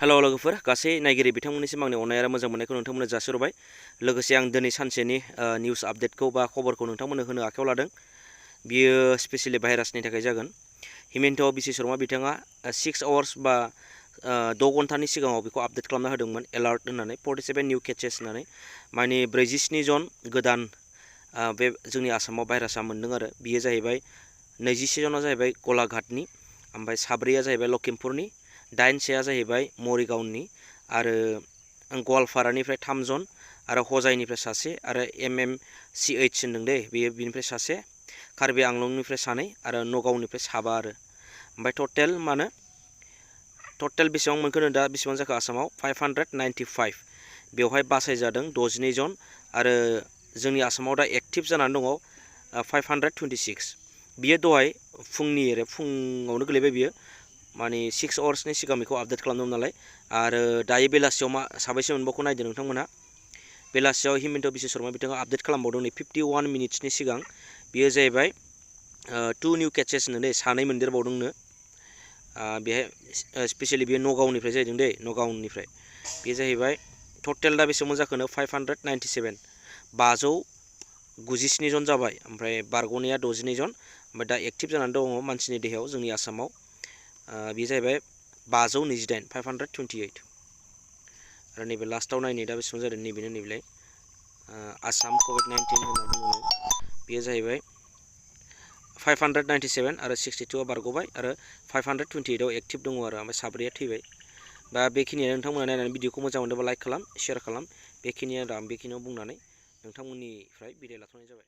हेल' लोगोफोर गासै नायगिरि बिथांमोननिसिम आंनि अननाय आरो मोजां मोननायखौ नोंथांमोननो जासिहरबाय। लोगोसे आं दिनै सानसेनि निउस आपडेटखौ बा खबरखौ नोंथांमोननो होनो आखायाव लादों। बियो स्पेसियेलि भाइरासनि थाखाय जागोन। हिमन्त बिश्व शर्मा बिथाङा 6 आवार्स बा 6 घन्टानि सिगाङाव बेखौ आपडेट खालामना होदोंमोन एलार्ट होननानै 47 निउ केसेस होननानै। माने 47 जन गोदान बे जोंनि आसामाव भाइरासआ मोन्दों आरो बियो जाहैबाय 27 जना जाहैबाय गलाघाटनि, ओमफ्राय 4 जाहैबाय लखिमपुरनि, 8 जाहैबाय मरिगावनि आरो गवालपारानिफ्राय 3 जन आरो हजाइनिफ्राय 1 आरो MMCH होनदों दे बेयो बिनिफ्राय 1, कार्बि आंलंनिफ्राय 2 आरो नगावनिफ्राय 7 आरो ओमफ्राय टटेल बेसेबां मोनखो दा बेसेबां जाखो आसामाव 595 बेवहाय बासाय जादों 62 जन आरो जोंनि आसामाव दा एक्टिभ जानानै दङ 526। बियो दहाय फुङावनो गोलैबाय बियो माने 6 आवार्सनि सिगां बेखौ आपडेट खालामदोंमोन नालाय आरो दायो बेलासियाव साबैसे मोनबावखौ नायदो नोंथांमोना। बेलासियाव हिमन्त बिश्व शर्मा बिथाङा आपडेट खालामबावदों नै 51 मिनिट्सनि सिगां। बेयो जाहैबाय 2 निउ केसेस होनो दे 2 मोनदेरबावदोंनो। बेहाय स्पेसियेलि बेयो नगावनिफ्राय जाहैदों दे नगावनिफ्राय। बे जाहैबाय टटेल दा बेसेबां जाखोनो 597 597 जन जाबाय ओमफ्राय बारग'नाया 62 जन ओमफ्राय दा एक्टिभ जानानै दङ मानसिनि देहायाव जोंनि आसामाव बे जाहैबाय 528 आरो नैबे लास्टाव नायनो दा बेसेबां जादों नैबेनो नैबेलाय आसाम COVID-19 होनना बुङो। बेयो जाहैबाय 597 आरो 62 बारग'बाय आरो 528आव एक्टिभ दङ आरो ओमफ्राय 4 थैबाय। दा बेखिनियानो नोंथांमोना नायनानै भिडिअखौ मोजां मोनोबा लाइक खालाम, शेयार खालाम। बेखिनियानो आं बेखिनियाव बुंनानै नोंथांमोननिफ्राय बिदाय लाथ'नाय जाबाय।